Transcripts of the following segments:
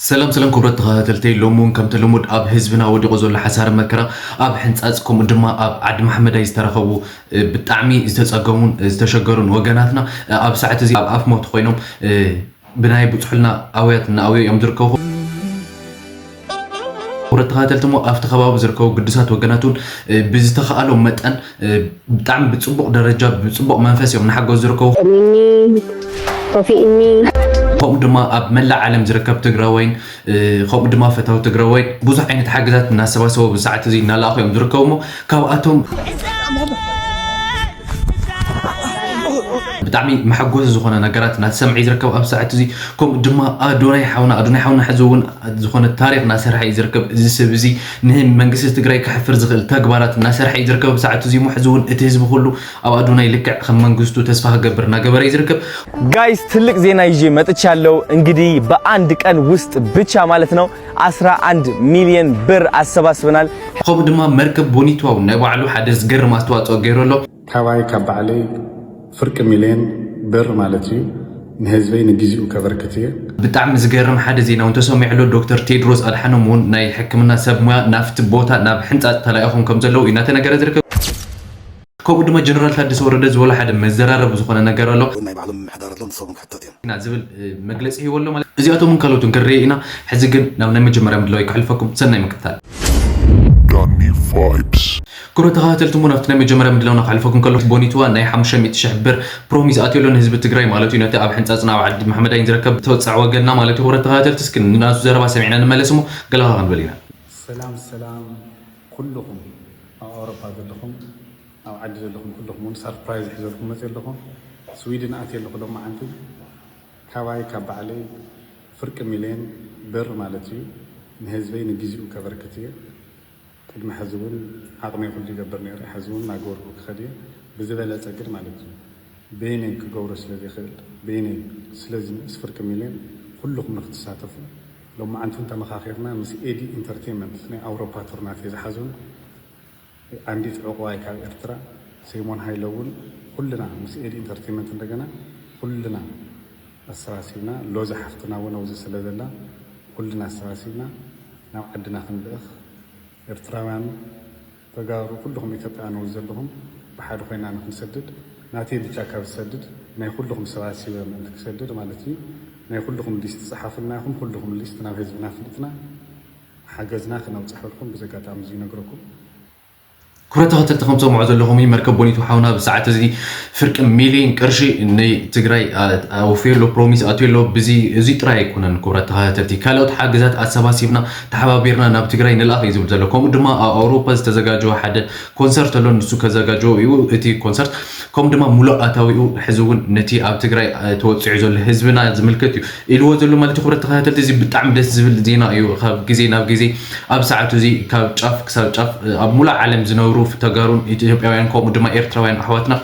ሰላም ሰላም ክቡራት ተኸታተልተይ፣ ሎሚ እውን ከምቲ ልሙድ ኣብ ህዝብና ወዲቑ ዘሎ ሓሳረ መከራ፣ ኣብ ሕንጻጽ ከምኡ ድማ ኣብ ዓዲ መሓመዳይ ዝተረኸቡ፣ እ፣ ብጣዕሚ ዝተጸገሙን ዝተሸገሩን ወገናትና፣ እ፣ ኣብ ሰዓት እዚ ኣብ ኣፍ ሞት ኮይኖም፣ እ፣ ብናይ ብጽሑልና ኣውያት እናኣውዩ እዮም ዝርከቡ። ክቡራት ተኸታተልቲ እሞ ኣብቲ ከባቢ ዝርከቡ ግዱሳት ወገናት እውን፣ እ፣ ብዝተኻእሎም መጠን፣ እ፣ ብጣዕሚ ብጽቡቕ ደረጃ ብጽቡቕ መንፈስ እዮም እናሓገዙ ዝርከቡ። ጠሚኒ፣ ኮፊእኒ። ከምኡ ድማ ኣብ መላእ ዓለም ዝርከብ ትግራዋይን፣ እ፣ ከምኡ ድማ ፈታዊ ትግራዋይን ብዙሕ ዓይነት ሓገዛት እናሰባሰቡ ብሰዓት እዚ እናለኣኹ እዮም ዝርከቡ እሞ ካብኣቶም ብጣዕሚ መሐጎሲ ዝኾነ ነገራት እናተሰምዐ እዩ ዝርከብ ኣብ ሰዓት እዚ። ከምኡ ድማ ኣዶናይ ሓውና፣ ኣዶናይ ሓውና ሕዚ እውን ዝኾነ ታሪኽ እናሰርሐ እዩ ዝርከብ። እዚ ሰብ እዚ ንመንግስቲ ትግራይ ከሕፍር ዝኽእል ተግባራት እናሰርሐ እዩ ዝርከብ ኣብ ሰዓት እዚ እሞ ሕዚ እውን እቲ ህዝቢ ኩሉ ኣብ ኣዶናይ ልክዕ ከም መንግስቱ ተስፋ ክገብር እናገበረ እዩ ዝርከብ። ጋይስ፣ ትልቅ ዜና ይዤ መጥቻለሁ። እንግዲህ በአንድ ቀን ውስጥ ብቻ ማለት ነው አስራ አንድ ሚሊዮን ብር አሰባስበናል። ከምኡ ድማ መርከብ ቦኒትዋ እውን ናይ ባዕሉ ሓደ ዝገርም ኣስተዋፅኦ ገይሩ ኣሎ። ካባይ ካብ ባዕለይ ፍርቂ ሚልዮን ብር ማለት እዩ ንህዝበይ ንግዚኡ ከበርክት እየ። ብጣዕሚ ዝገርም ሓደ ዜና እውን ተሰሚዑ ኣሎ። ዶክተር ቴድሮስ ኣድሓኖም እውን ናይ ሕክምና ሰብ ሙያ ናብቲ ቦታ ናብ ሕንፃፅ ተላኢኹም ከም ዘለዉ እዩ እናተነገረ ዝርከብ። ከምኡ ድማ ጀነራል ታደሰ ወረደ ዝበሎ ሓደ መዘራረቢ ዝኾነ ነገር ኣሎ። ናይ ባዕሎም ምሕዳር ኣለዎም፣ ንሶም ክሕተት እዮም። ኢና ዝብል፣ እ፣ መግለፂ ሂቦ ኣሎ ማለት። እዚኣቶምን ካልኦትን ክንርኢ ኢና። ሕዚ ግን ናብ ናይ መጀመርያ ምድላው ከሕልፈኩም፣ ሰናይ ምክትታል። ዳኒ ቫይብስ። ክቡራት ተኸታተልቲ እሞ ናብቲ ናይ መጀመርያ ምድላውና ከሕልፈኩም ከለኹ ቦኒትዋ ናይ ሓሙሽተ ሚእቲ ሽሕ ብር ፕሮሚስ ኣትዩ ኣሎ ንህዝቢ ትግራይ ማለት እዩ። ነቲ ኣብ ሕንፃፅና ኣብ ዓዲ መሓመዳይን ዝርከብ ተወፃዕ ወገንና ማለት እዩ። ክቡራት ተኸታተልቲ እስኪ ናቱ ዘረባ ሰሚዕና ንመለስ እሞ ገለኻ ክንብል ኢና። ሰላም ሰላም ኩልኹም ኣብ ኣውሮፓ ዘለኹም፣ ኣብ ዓዲ ዘለኹም ኩልኹም እውን ሰርፕራይዝ ሒዘልኩም መፅእ ኣለኹ። ስዊድን ኣትየ ኣለኹ ሎማዓንቲ። ካባይ ካብ ባዕለይ ፍርቂ ሚልዮን ብር ማለት እዩ ንህዝበይ ንግዚኡ ከበርክት እየ። ቅድሚ ሕዚ እውን ዓቕመይ ኩሉ ይገብር ነይረ፣ ሕዚ እውን እናገበርኩ ክኸድ እየ። ብዝበለፀ ግን ማለት እዩ በይነይ ክገብሮ ስለ ዘይክእል፣ በይነይ ስለዚ ንእስ ፍርቂ ሚልዮን ኩልኹም ንክትሳተፉ ሎማዓንቱ ተመኻኺርና ምስ ኤዲ ኢንተርቴንመንት ናይ ኣውሮፓ ቱር ናተይ ዝሓዙን ኣንዲት ዕቑባይ ካብ ኤርትራ ሰይሞን ሃይለ እውን ኩልና ምስ ኤዲ ኢንተርቴንመንት እንደገና ኩልና ኣሰባሲብና፣ ሎዛ ሓፍትና እውን ኣብዚ ስለ ዘላ ኩልና ኣሰባሲብና ናብ ዓድና ክንልእኽ ኤርትራውያን ተጋሩ ኩልኹም ኢትዮጵያውያን እውን ዘለኹም ብሓደ ኮይና ንክንሰድድ ናተይ ብቻ ካብ ዝሰድድ ናይ ኩልኹም ሰባሲበ ምእንቲ ክሰድድ ማለት እዩ። ናይ ኩልኹም ሊስት ጸሓፉልና ኢኹም። ኩልኹም ሊስት ናብ ህዝብና ኣፍሊጥና ሓገዝና ክነብጽሐልኩም ብዚ ኣጋጣሚ እዚ ይነግረኩም። ክቡራት ተኸተልቲ ከም ትሰምዑ ዘለኹም እዩ መርከብ ቦኒቱ ሓውና ብሰዓት እዚ ፍርቂ ሚሊዮን ቅርሺ ንትግራይ ኣ-፣ ኣወፍዩ ኣሎ፣ ፕሮሚስ ኣትዩ ኣሎ። ብዚ፣ እዚ ጥራይ ኣይኮነን ክቡራት ተኸታተልቲ፣ ካልኦት ሓገዛት ኣሰባሲብና ተሓባቢርና ናብ ትግራይ ንልኣኽ እዩ ዝብል ዘሎ። ከምኡ ድማ ኣብ ኣውሮፓ ዝተዘጋጀወ ሓደ ኮንሰርት ኣሎ፣ ንሱ ከዘጋጀዎ እዩ እቲ ኮንሰርት። ከምኡ ድማ ሙሉእ ኣታዊኡ ሕዚ እውን ነቲ ኣብ ትግራይ፣ እ፣ ተወፂዑ ዘሎ ህዝብና ዝምልከት እዩ ኢልዎ ዘሎ ማለት እዩ። ክቡራት ተኸታተልቲ፣ እዚ ብጣዕሚ ደስ ዝብል ዜና እዩ። ካብ ግዜ ናብ ግዜ ኣብ ሰዓቱ እዚ ካብ ጫፍ ክሳብ ጫፍ፣ እ፣ ኣብ ሙሉእ ዓለም ዝነብሩ ተጋሩን ኢትዮጵያውያን ከምኡ ድማ ኤርትራውያን ኣሕዋትና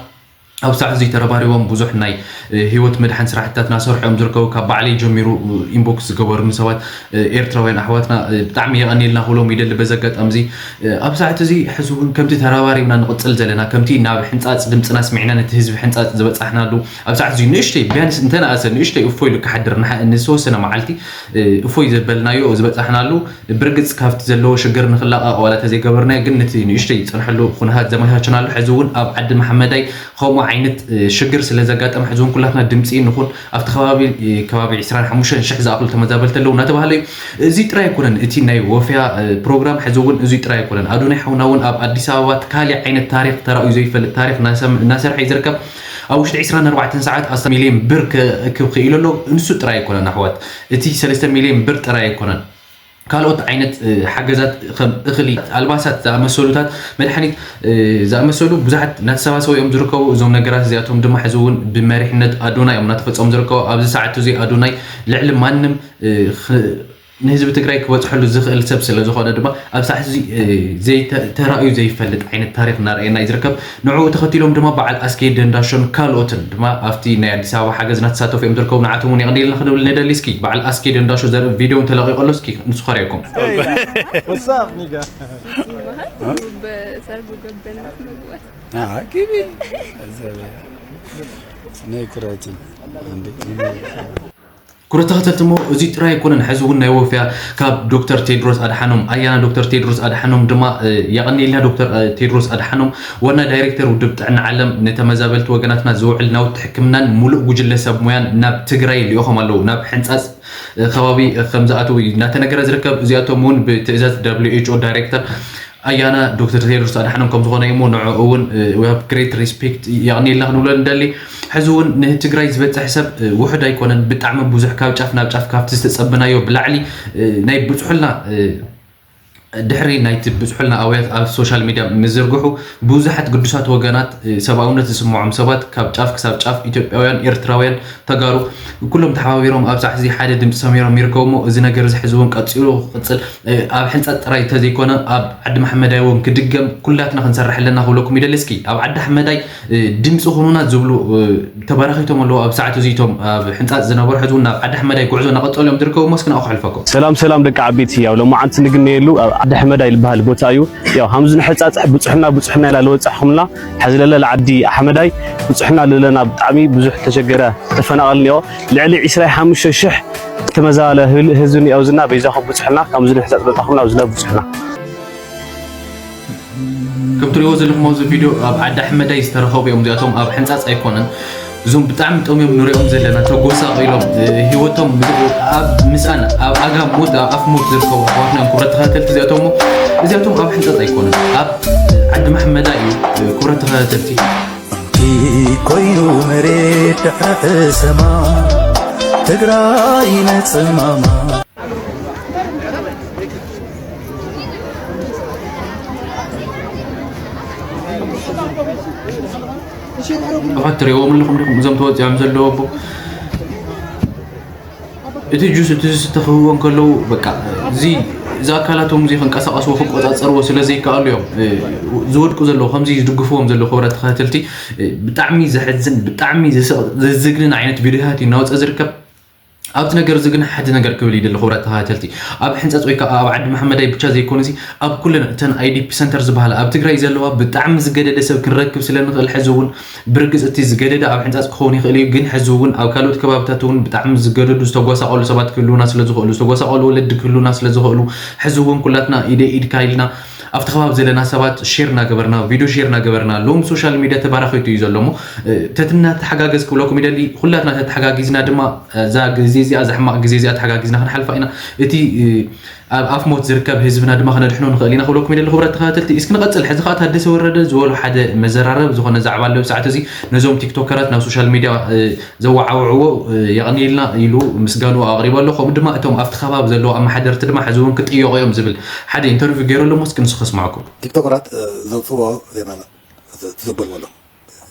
ኣብ ሰዓት እዚ ተረባሪቦም ብዙሕ ናይ፣ እ፣ ህይወት መድሓን ስራሕትታት እናሰርሑ እዮም ዝርከቡ። ካብ ባዕለይ ጀሚሩ፣ እ፣ ኢንቦክስ ዝገበሩኒ ሰባት፣ እ፣ ኤርትራውያን ኣሕዋትና፣ እ፣ ብጣዕሚ የቐንየልና ክብሎም ይደሊ በዚ ኣጋጣሚ እዚ። እ፣ ኣብ ሰዓት እዚ ሕዚ እውን ከምቲ ተረባሪብና ንቕጽል ዘለና፣ ከምቲ ናብ ሕንጻጽ ድምጽና ኣስሚዕና ነቲ ህዝቢ ሕንጻጽ ዝበጻሕናሉ፣ ኣብ ሰዓት እዚ ንእሽተይ ቢያንስ እንተነኣሰ ንእሽተይ እፎይ ኢሉ ክሓድር ንሓ-፣ ንዝተወሰነ መዓልቲ፣ እ፣ እፎይ ዘበልናዮ ዝበጻሕናሉ፣ ብርግጽ ካብቲ ዘለዎ ሽግር ንኽላቐቕ ዋላ ተዘይገበርናዮ፣ ግን ነቲ ንእሽተይ ዝጸንሐሉ ኩነታት ዘመቻችናሉ። ሕዚ እውን ኣብ ዓዲ መሓመዳይ ከምኡ ዓይነት፣ እ፣ ሽግር ስለ ዘጋጠመ፣ ሕዚ እውን ኩላትና ድምጺ ንኹን። ኣብቲ ከባቢ፣ እ፣ ከባቢ ዕስራን ሓሙሽተን ሽሕ ዝኣኽሉ ተመዛበልቲ ኣለዉ እናተባህለ እዩ። እዚ ጥራይ ኣይኮነን፣ እቲ ናይ ወፍያ፣ እ፣ ፕሮግራም ሕዚ እውን እዚ ጥራይ ኣይኮነን። ኣዶናይ ሓውና እውን ኣብ ኣዲስ ኣበባ እቲ ካሊእ ዓይነት ታሪኽ ተራእዩ ዘይፈልጥ ታሪኽ እናሰም-፣ እናሰርሐ እዩ ዝርከብ። ኣብ ውሽጢ ዕስራን ኣርባዕተን ሰዓት ኣስር ሚልዮን ብር ክእክብ ክኢሉ ኣሎ። ንሱ ጥራይ ኣይኮነን ኣሕዋት፣ እቲ ሰለስተ ሚልዮን ብር ጥራይ ኣይኮነን። ካልኦት ዓይነት፣ እ፣ ሓገዛት ከም እኽሊ፣ ኣልባሳት ዝኣመሰሉታት፣ መድሓኒት፣ እ፣ ዝኣመሰሉ ብዙሓት እናተሰባሰቡ እዮም ዝርከቡ። እዞም ነገራት እዚኣቶም ድማ ሕዚ እውን ብመሪሕነት ኣዶናይ እዮም እናተፈፀሙ ዝርከቡ። ኣብዚ ሰዓት እዚ ኣዶናይ ልዕሊ ማንም፣ እ፣ ኽ-፣ ንህዝቢ ትግራይ ክበፅሐሉ ዝኽእል ሰብ ስለ ዝኾነ ድማ ኣብ ሰዓት እዚ፣ እ፣ ዘይተ-፣ ተራእዩ ዘይፈልጥ ዓይነት ታሪኽ እናረኣየና እዩ ዝርከብ። ንዕኡ ተኸቲሎም ድማ በዓል ኣስኬ ደንዳሾን ካልኦትን ድማ ኣብቲ ናይ ኣዲስ ኣበባ ሓገዝ እናተሳተፉ እዮም ዝርከቡ። ንዓቶም እውን የቐንየልና ክንብል ንደሊ። እስኪ በዓል ኣስኬ ደንዳሾ ዘርኢ ቪድዮ እውን ተለቒቑ ኣሎ። እስኪ ንሱ ከርእየኩም። What's up, nigga? ይበሃል። ብሰርጉ ገበን መግባት። Ah, ግቢ። ነይ ኩራቲ። እንዴ? ክቡራት ተኸተልቲ፣ እሞ እዚ ጥራይ ኣይኮነን። ሕዚ እውን ናይ ወፍያ ካብ ዶክተር ቴድሮስ ኣድሓኖም፣ ኣያና ዶክተር ቴድሮስ ኣድሓኖም ድማ፣ እ፣ የቐንየልና። ዶክተር፣ እ፣ ቴድሮስ ኣድሓኖም ዋና ዳይሬክተር ውድብ ጥዕና ዓለም ንተመዛበልቲ ወገናትና ዝውዕል ናውቲ ሕክምናን ሙሉእ ጉጅለ ሰብ ሙያን ናብ ትግራይ ልኢኾም ኣለዉ። ናብ ሕንጻጽ፣ እ፣ ከባቢ፣ እ፣ ከም ዝኣተዉ እዩ እናተነገረ ዝርከብ። እዚኣቶም እውን ብትእዛዝ ደብሊው ኤች ኦ ዳይሬክተር ኣያና ዶክተር ቴድሮስ ኣድሓኖም ከም ዝኾነ እዩ። እሞ ንዕኡ እውን፣ እ፣ we have great respect፣ የቕንየልና ክንብሎ ንደሊ። ሕዚ እውን ንትግራይ ዝበፅሕ ሰብ፣ እ፣ ውሑድ ኣይኮነን። ብጣዕሚ ብዙሕ፣ ካብ ጫፍ ናብ ጫፍ፣ ካብቲ ዝተፀበናዮ ብላዕሊ፣ እ፣ ናይ ብፅሑልና፣ እ፣ ድሕሪ ናይቲ ብፅሑልና ኣውያት ኣብ ሶሻል ሚድያ ምዝርግሑ ብዙሓት ግዱሳት ወገናት፣ እ፣ ሰብኣውነት ዝስምዖም ሰባት ካብ ጫፍ ክሳብ ጫፍ፣ ኢትዮጵያውያን፣ ኤርትራውያን፣ ተጋሩ ኩሎም ተሓባቢሮም ኣብ ሳዕ እዚ ሓደ ድምፂ ሰሚሮም ይርከቡ። እሞ እዚ ነገር እዚ ሕዚ እውን ቀፂሉ ክቕፅል፣ እ፣ ኣብ ሕንፃት ጥራይ እንተዘይኮነ ኣብ ዓዲ መሓመዳይ እውን ክድገም ኩላትና ክንሰርሕ ኣለና ክብለኩም ይደሊ። እስኪ ኣብ ዓዲ ኣሕመዳይ፣ እ፣ ድምፂ ኩኑና ዝብሉ፣ እ፣ ተበራኺቶም ኣለዉ። ኣብ ሰዓት እዚ እቶም ኣብ ሕንፃት ዝነበሩ ሕዚ እውን ናብ ዓዲ ኣሕመዳይ ጉዕዞ እናቐፀሉ እዮም ዝርከቡ። እሞ እስኪ ናብኡ ከሕልፈኩም። ሰላም ሰላም ደቂ ዓበይቲ፣ ያው ሎማዓንቲ ንግነየሉ ኣብ ዓዲ ኣሕመዳይ ዝበሃል ቦታ እዩ። ያው ሃምዚ ንሕፃፅሕ ብፁሕና ብፁሕና ኢላ ልወፃሕኹምላ። ሕዚ ለለ ዓዲ ኣሕመዳይ ብፁሕና ለለና ብጣዕሚ ብዙሕ ተሸገረ ተፈናቐል እኒኦ። ልዕሊ ዕስራ ሓሙሽተ ሽሕ ተመዛለ ህል-፣ ህዝቢ እኒኦ ዝና በይዛኹም ብፁሕና፣ ከምዚ ንሕፃፅ በጣኹምና ኣብዚ ብፁሕና። ከም ትሪእዎ ዘለኹም ኣብዚ ቪድዮ ኣብ ዓዲ ኣሕመዳይ ዝተረኸቡ እዮም። እዚኣቶም ኣብ ሕንፃፅ ኣይኮነን። እዞም ብጣዕሚ ጠምዮም ንሪኦም ዘለና፣ ተጎሳቒሎም፣ እ፣ ህይወቶም ኣብ ምስኣን፣ ኣብ ኣጋ ሞት፣ ኣብ ኣፍ ሞት ዝርከቡ ኣሕዋትና እዮም። ክብረት ተኸታተልቲ እዚኣቶም እሞ፣ እዚኣቶም ኣብ ሕንፃፅ ኣይኮነን፣ ኣብ ዓዲ ማሕመዳ እዩ። እ፣ ክብረት ተኸታተልቲ። ኮይኑ መሬት ድሕሪ ሕሰማ ትግራይ ነፅማማ። እኻ ትሪእዎም ኣለኹም ዲኹም? እዞም ተወፂኦም ዘለዉ ኣቦ፣ እቲ ጁስ፣ እቲ ዝስተ ክህብዎም ከለዉ፣ በቃ፣ እዚ፣ እዚ ኣካላቶም እዚ ክንቀሳቐስዎ፣ ክቆጻጸርዎ ስለ ዘይከኣሉ እዮም፣ እ፣ ዝወድቁ ዘለዉ፣ ከምዚ ዝድግፍዎም ዘለዉ። ክቡራት ተኸታተልቲ፣ እ፣ ብጣዕሚ ዘሕዝን፣ ብጣዕሚ ዘስቕ-፣ ዘዝግንን ዓይነት ቪድዮታት እዩ እናወፀ ዝርከብ። ኣብቲ ነገር እዚ ግን ሓደ ነገር ክብል ይደሊ፣ ክቡራት ተኸታተልቲ። ኣብ ሕንጸጽ ወይ ከዓ ኣብ ዓዲ መሓመዳይ ብቻ ዘይኮነሲ፣ ኣብ ኩለን እተን ኣይ ዲ ፒ ሰንተር ዝበሃላ ኣብ ትግራይ ዘለዋ ብጣዕሚ ዝገደደ ሰብ ክንረክብ ስለ ንኽእል፣ ሕዚ እውን ብርግጽ እቲ ዝገደደ ኣብ ሕንጻጽ ክኸውን ይኽእል እዩ፣ ግን ሕዚ እውን ኣብ ካልኦት ከባብታት እውን ብጣዕሚ ዝገደዱ ዝተጎሳቐሉ ሰባት ክህልውና ስለ ዝኽእሉ፣ ዝተጎሳቐሉ ወለዲ ክህልውና ስለ ዝኽእሉ፣ ሕዚ እውን ኩላትና ኢደ ኢድካ ኢልና ኣብቲ ከባቢ ዘለና ሰባት ሼር እናገበርና፣ ቪድዮ ሼር እናገበርና፣ ሎም ሶሻል ሚድያ ተበራኺቱ እዩ ዘሎ እሞ፣ እ፣ ተትና ተሓጋገዝ ክብለኩም ይደሊ። ኩላትና ተተሓጋጊዝና ድማ እዛ ግዜ እዚኣ፣ እዛ ሕማቕ ግዜ እዚኣ ተሓጋጊዝና ክንሓልፋ ኢና። እቲ፣ እ፣ ኣብ ኣፍ ሞት ዝርከብ ህዝብና ድማ ከነድሕኖ ንኽእል ኢና ክብለኩም ይደሊ። ክቡራት ተኸታተልቲ፣ እስኪ ንቐጽል። ሕዚ ኸኣ ታደሰ ወረደ ዝበሎ ሓደ መዘራረብ ዝኾነ ዛዕባ ኣሎ። ኣብ ሰዓት እዚ ነዞም ቲክቶከራት ናብ ሶሻል ሚድያ፣ እ፣ ዘወዓውዕዎ፣ እ፣ የቐንየልና ኢሉ ምስጋንኡ ኣቕሪቡ ኣሎ። ከምኡ ድማ እቶም ኣብቲ ከባቢ ዘለዉ ኣመሓደርቲ ድማ ሕዚ እውን ክጥየቑ እዮም ዝብል ሓደ ኢንተርቪው ገይሩ ኣሎ። እስኪ ንሱ ከስምዐኩም። ቲክቶከራት፣ እ፣ ዘውፅዎ ዜና ኣሎ። ዝ-፣ ዘበልዎ ኣሎ።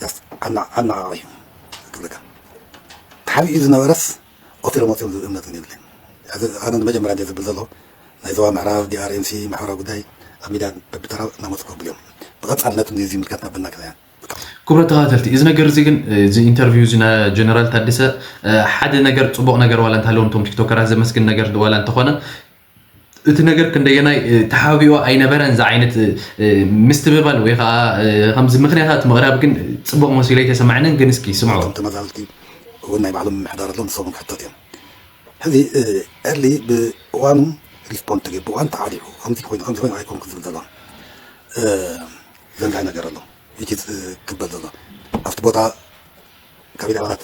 ያስ-፣ ኣና-፣ ኣነቓቒ እዩ ክብለካ። ተሓቢኡ ዝነበረስ ኦፊሮ ሞት እዮም ዝብል እምነት ግን የብለይን። ሕዚ ኣነ ንመጀመርያ እንደ ዝብል ዘለኹ ናይ ዞባ ምዕራብ፣ ዲ ኣር ኤም ሲ፣ ማሕበራዊ ጉዳይ ኣብ ሚድያ በብተራ እናመፁ ከብሉ እዮም። ብቐፃልነት እዚ ዝምልከት ናበና ክለያ። ክቡራት ተኸታተልቲ፣ እዚ ነገር እዚ ግን፣ እዚ ኢንተርቪው እዚ ናይ ጀነራል ታደሰ፣ ሓደ ነገር፣ ፅቡቕ ነገር ዋላ እንተሃለወ፣ ነቶም ቲክቶከራት ዘመስግን ነገር ዋላ እንተኾነ፣ እቲ ነገር ክንደየናይ፣ እ፣ ተሓቢኦ ኣይነበረን። እዚ ዓይነት፣ እ፣ ምስትብባል ወይ ከዓ፣ እ፣ ከምዚ ምኽንያታት ምቕራብ ግን ጽቡቕ መሲሉ ኣይተሰማዕንን። ግን እስኪ ስምዑ። እቶም ተመዛበልቲ እውን ናይ ባዕሎም ምምሕዳር ኣለዎም፣ ንሶም ክሕተቱ እዮም። ሕዚ፣ እ፣ ኤርሊ ብእዋኑ ሪስፖንድ ተገይሩ፣ ብእዋኑ ተዓሊቑ፣ ከምዚ ኮይኑ፣ ከምዚ ኮይኑ ኣይኮንኩን ዝብል ዘሎ፣ እ፣ ዘንጋይ ነገር ኣሎ። ሕጂ፣ እ፣ ክበል ዘሎ ኣብቲ ቦታ ካቢነ ኣባላት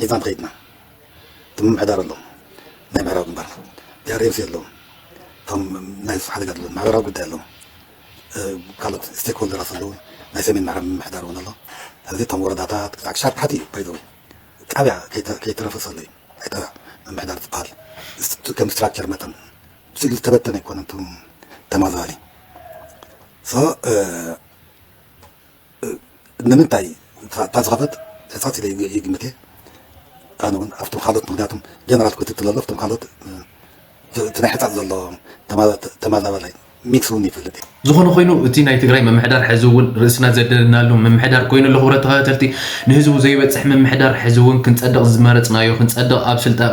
ሒዝና እንተኸይድና፣ እቲ ምምሕዳር ኣሎ፣ ናይ ምዕራብ ግንባር፣ ዲ ኣር ኤም ሲ ኣሎ፣ እቶም ናይ ሓደጋ ድሎ፣ ማሕበራዊ ጉዳይ ኣሎ፣ እ፣ ካልኦት ስቴክሆልደራት ኣለዉ፣ ናይ ሰሜን ምዕራብ ምምሕዳር እውን ኣሎ። ስለዚ እቶም ወረዳታት ክሳዕ ሻርፕ ሓቲ እዩ፣ ባይ ዘ ወይ፣ ጣብያ ከይተ-፣ ከይተረፈ ዘሎ እዩ፣ ናይ ጣብያ ምምሕዳር ዝበሃል። ስ-፣ ከም ስትራክቸር መጠን፣ ብስእሊ ዝተበተነ ኣይኮነን፣ እቶም ተመዛባሊ። ሶ፣ እ፣ ንምንታይ እታ፣ እታ ዝኸፈት ሕፃት ኢለ ይግ-፣ ይግምት እየ። ኣነ እውን ኣብቶም ካልኦት፣ ምኽንያቱም ጀነራል ክትትል ኣሎ፣ ኣብቶም ካልኦት፣ እ፣ እቲ ናይ ሕፃት ዘሎ ተማ-፣ ተመዛባላይ ሚት እውን ይፈልጥ እዩ። ዝኾነ ኮይኑ እቲ ናይ ትግራይ ምምሕዳር ሕዚ እውን ርእስና ዘደለናሉ ምምሕዳር ኮይኑ ኣሎ። ክቡራት ተኸታተልቲ፣ ንህዝቡ ዘይበፅሕ ምምሕዳር ሕዚ እውን ክንፀድቕ ዝመረፅናዮ ክንፀድቕ ኣብ ስልጣን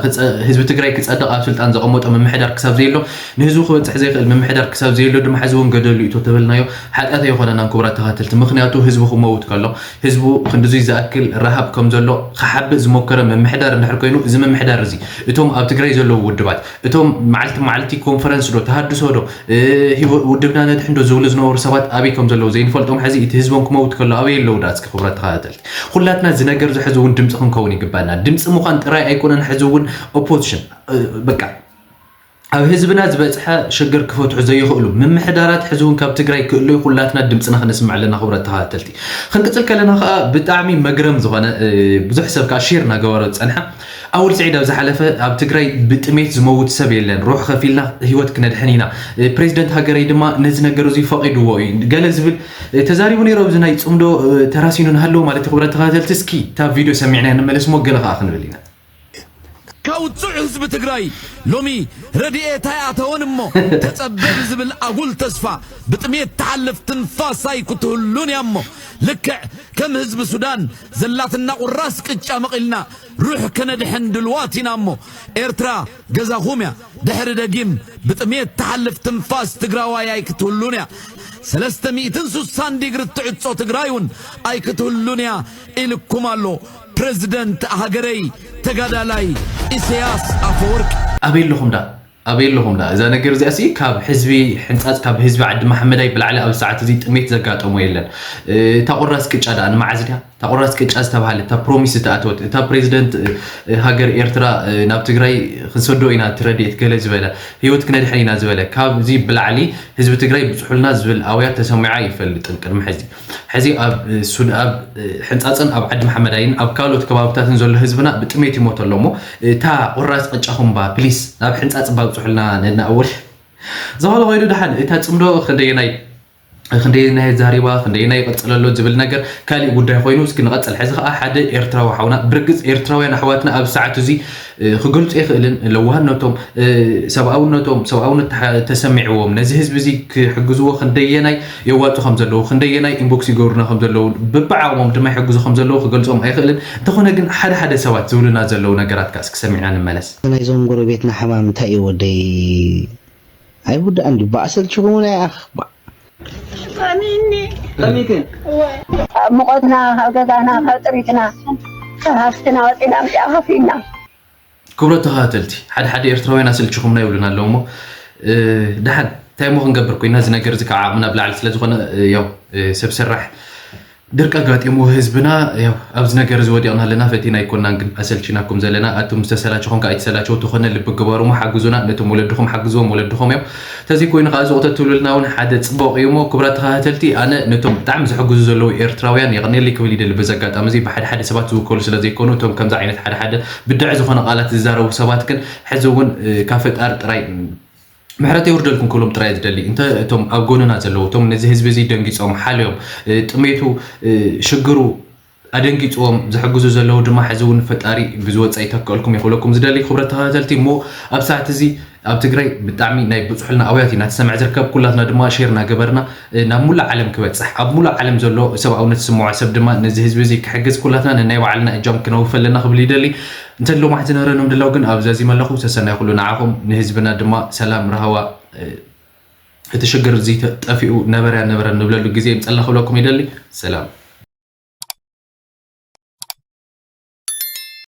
ህዝቢ ትግራይ ክፀድቕ ኣብ ስልጣን ዘቐመጦ ምምሕዳር ክሳብ ዘየሎ፣ ንህዝቡ ክበፅሕ ዘይኽእል ምምሕዳር ክሳብ ዘየሎ ድማ ሕዚ እውን ገደሉ ይእቶ ተበልናዮ ሓጢኣት ኣይኾነናን። ክቡራት ተኸታተልቲ፣ ምክንያቱ ህዝቡ ክመውት ከሎ ህዝቡ ክንድዙይ ዝኣክል ረሃብ ከም ዘሎ ክሓብእ ዝሞከረ ምምሕዳር እንድሕር ኮይኑ፣ እዚ ምምሕዳር እዚ እቶም ኣብ ትግራይ ዘለዉ ውድባት እቶም መዓልቲ መዓልቲ ኮንፈረንስ ዶ ተሃድሶ ዶ ውድብና ነድሕን ዶ ዝብሉ ዝነበሩ ሰባት ኣበይ ከም ዘለዉ ዘይንፈልጦም፣ ሕዚ እቲ ህዝቦም ክመውት ከሎ ኣበይ ኣለዉ? ዳ እስኪ ክቡራት ተኸታተልቲ፣ ኩላትና እዚ ነገር እዚ ሕዚ እውን ድምፂ ክንከውን ይግባና። ድምፂ ምዃን ጥራይ ኣይኮነን፣ ሕዚ እውን ኦፖዚሽን በቃ ኣብ ህዝብና ዝበፅሐ ሽግር ክፈትሑ ዘይኽእሉ ምምሕዳራት ሕዚ እውን ካብ ትግራይ ክእለዩ ኩላትና ድምፅና ክነስምዕ ኣለና። ክቡራት ተኸታተልቲ፣ ክንቅፅል ከለና ከዓ ብጣዕሚ መግረም ዝኾነ ብዙሕ ሰብ ከዓ ሼር እናገበሮ ዝፀንሐ ኣወል ስዒድ ኣብ ዝሓለፈ ኣብ ትግራይ ብጥሜት ዝመውት ሰብ የለን፣ ሩሕ ከፊልና ህይወት ክነድሕን ኢና፣ ፕሬዚደንት ሃገረይ ድማ ነዚ ነገር እዚ ፈቒድዎ እዩ ገለ ዝብል ተዛሪቡ ነይሩ። ኣብዚ ናይ ፅምዶ ተራሲኑ ንሃለዎ ማለት እዩ። ክቡራት ተኸታተልቲ፣ እስኪ እታ ቪድዮ ሰሚዕና ንመለስ ሞ ገለ ከዓ ክንብል ኢና። ካብ ውፁዕ ህዝቢ ትግራይ ሎሚ ረድኤት ኣይኣተወን እሞ ተፀበ ብዝብል ኣጉል ተስፋ ብጥሜት ትሓልፍ ትንፋስ ኣይክትህሉን እያ እሞ ልክዕ ከም ህዝቢ ሱዳን ዘላትና ቁራስ ቅጫ መቒልና ሩሕ ከነድሕን ድልዋት ኢና እሞ ኤርትራ ገዛኹም እያ። ድሕሪ ደጊም ብጥሜት ትሓልፍ ትንፋስ ትግራዋይ ኣይክትህሉን እያ። ሰለስተ ሚእትን ስሳን ዲግሪ እትዕጾ ትግራይ እውን ኣይክትህሉን እያ ኢልኩም ኣሎ ፕረዚደንት ሃገረይ ተጋዳላይ ኢሰያስ ኣፈወርቂ። ኣበይ ኣለኹም ዳ ኣበይ ኣለኹም ዳ እዛ ነገር እዚኣ ሲ ካብ ህዝቢ ሕንፃፅ ካብ ህዝቢ ዓዲ መሓመዳይ ብላዕሊ ኣብ ሰዓት እዚ ጥሜት ዘጋጠሞ የለን። እታ ቁራስ ቅጫ ዳ ንመዓዝ ድያ እታ ቁራስ ቅጫ ዝተባሃለት እታ ፕሮሚስ ዝተኣተወት እታ ፕሬዚደንት ሃገር ኤርትራ ናብ ትግራይ ክንሰዶ ኢና እቲ ረድኤት ገለ ዝበለ ህይወት ክነድሕን ኢና ዝበለ ካብዚ ብላዕሊ ህዝቢ ትግራይ ብፅሑልና ዝብል ኣውያት ተሰሚዑ ኣይፈልጥን ቅድሚ ሕዚ። ሕዚ ኣብ ሱድ ኣብ ሕንፃፅን ኣብ ዓዲ መሓመዳይን ኣብ ካልኦት ከባብታትን ዘሎ ህዝብና ብጥሜት ይሞት ኣሎ እሞ እታ ቁራስ ቅጫኹም ባ ፕሊስ ናብ ሕንፃፅ ባ ብፅሑልና ነድና ኣወል ዝኾነ ኮይኑ ደሓን እታ ፅምዶ ክንደየናይ ክንደየናይ ዛሪባ ክንደየናይ ይቐፅለሎ ዝብል ነገር ካሊእ ጉዳይ ኮይኑ እስኪ ንቐፅል። ሕዚ ከዓ ሓደ ኤርትራዊ ሓውና ብርግፅ ኤርትራውያን ኣሕዋትና ኣብ ሰዓት እዚ ክገልፁ ይኽእልን ለዋህነቶም ሰብኣውነቶም ሰብኣውነት ተሰሚዕዎም ነዚ ህዝቢ እዚ ክሕግዝዎ ክንደየናይ የዋፁ ከም ዘለዉ ክንደየናይ ኢንቦክስ ይገብሩና ከም ዘለዉ ብብዓቕሞም ድማ ይሕግዙ ከም ዘለዉ ክገልፆም ኣይኽእልን። እንተኾነ ግን ሓደ ሓደ ሰባት ዝብሉና ዘለዉ ነገራት ከኣ እስኪ ሰሚዕና ንመለስ። ናይዞም ጎረቤትና ሕማም እንታይ እዩ ወደይ? ኣይውዳእን ድዩ? ባእ ሰልችኹም ናይ ኣኽ ባእ። ጠሚኒ ጠሚክን ሙቐትና ካብ ገዛና ካብ ጥሪትና ካብ ሃፍትና ወፂና ምስኣ ከፊና ክብረት ተኸታተልቲ ሓደ ሓደ ኤርትራውያን ኣሰልችኹምና ይብሉና ኣለዉ እሞ ደሓን እንታይ ሞ ክንገብር ኮይና እዚ ነገር እዚ ከዓ ዓቕምና ብላዕሊ ስለ ዝኾነ ያው ሰብ ሰራሕ ድርቂ ኣጋጢሙ ህዝብና ያው ኣብዚ ነገር እዚ ወዲቕና ኣለና ፈቲና ኣይኮናን ግን ኣሰልችናኩም ዘለና ኣቱም ዝተሰላችኹም ከዓ ኣይተሰላቸው ተኾነ ልቢ ግበሩ ሞ ሓግዙና ነቶም ወለድኹም ሓግዝዎም ወለድኹም እዮም ተዘይኮይኑ ከዓ ዝቕተትሉልና እውን ሓደ ፅቡቕ እዩ እሞ ክቡራት ተኸታተልቲ ኣነ ነቶም ብጣዕሚ ዝሕግዙ ዘለዉ ኤርትራውያን የቕንየለይ ክብል ይደሊ በዚ ኣጋጣሚ እዚ ብሓደ ሓደ ሰባት ዝውከሉ ስለ ዘይኮኑ እቶም ከምዚ ዓይነት ሓደ ሓደ ብድዐ ዝኾነ ቃላት ዝዛረቡ ሰባት ግን ሕዚ እውን ካብ ፈጣሪ ጥራይ ምሕረት የውርደልኩም ክብሎም ጥራይ ዝደሊ እንተ እቶም ኣብ ጎንና ዘለዉ እቶም ነዚ ህዝቢ እዚ ደንጊፆም ሓልዮም ጥሜቱ ሽግሩ ኣደንጊፅዎም ዝሕግዙ ዘለዉ ድማ ሕዚ እውን ፈጣሪ ብዝወፀ ይተክአልኩም ይኽብለኩም ዝደሊ ክብረት ተኸታተልቲ እሞ ኣብ ሰዓት እዚ ኣብ ትግራይ ብጣዕሚ ናይ ብፅሑልና ኣውያት ኢና ተሰምዕ ዝርከብ ኩላትና ድማ ሼር እናገበርና ናብ ሙሉእ ዓለም ክበፅሕ ኣብ ሙሉእ ዓለም ዘሎ ሰብኣውነት ዝስምዖ ሰብ ድማ ነዚ ህዝቢ እዚ ክሕግዝ ኩላትና ነናይ ባዕልና እጃም ክነውፍ ኣለና ክብል ይደሊ እንተ ሎማሕ ዝነበረኖም ድላው ግን ኣብ ዘዚመ ኣለኹ ሰሰናይ ኩሉ ንዓኹም ንህዝብና ድማ ሰላም ረሃዋ እቲ ሽግር እዚ ጠፊኡ ነበረ ነበረ ንብለሉ ግዜ ይምፀልና ክብለኩም ይደሊ ሰላም